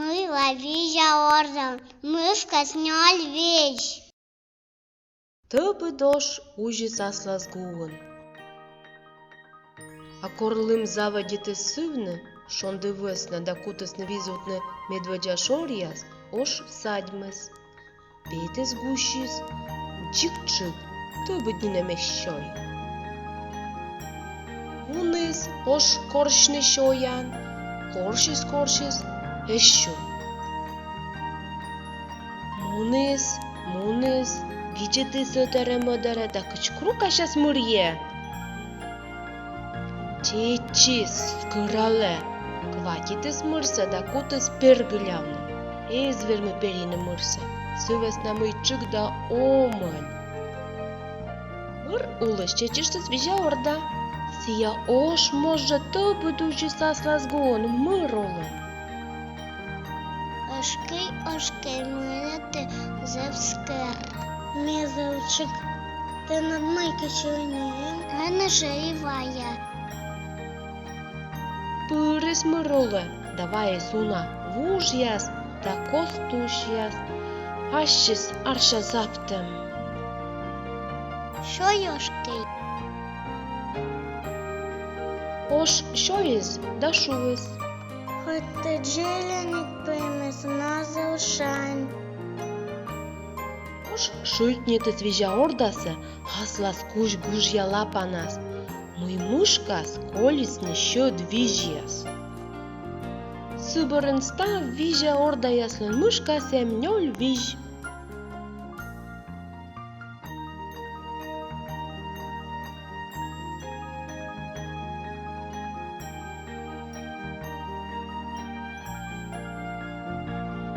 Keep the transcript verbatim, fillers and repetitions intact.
Мый вай визя ордалӧн, мышкас нёль визь. Тӧбыд ош узис аслас гуӧн. А кор лым заводитіс сывны, шонді вӧсна, да кутісны визувтны медводдза шоръяс, ош садьмис. Петіс гусьыс, дзик тшыг, тӧбыд нинӧм эз сёй. Муніс ош корсьны сёян, корсис-корсис, эз сёй. Муніс, муніс, видзӧдіс ӧтарӧ-мӧдарӧ да кыдз крукасяс мырйӧ. Чеччис, скӧралӧ, кватитіс мырсӧ да кутіс пергылявны. Эз вермы перйыны мырсӧ, сы вӧсна мый тшыг да омӧль. Мыр улысь чеччыштіс визя орда. Сійӧ ош мож жӧ тӧбыд узис аслас гуӧн мыр улын. Ошкӧй, ошкӧй, мыйла тэ зэв скӧр? Ме зэв тшыг. Тэнад мыйкӧ сёйны эм? Эн жӧ и вая. Пырис мыр улӧ да вайис уна вужъяс да кос тусьяс. Ассьыс арся заптӧм. Сёй, ошкӧй. Ош сёйис да шуис: Хоть тэ дзеленек пемӧс, но зэв шань. Ош шыльтнитіс визя ордасӧ аслас кузь гыжъя лапанас, мый мышкас колисны сьӧд визьяс. Сы бӧрын став визя ордаяслӧн мышкас эм нёль визь.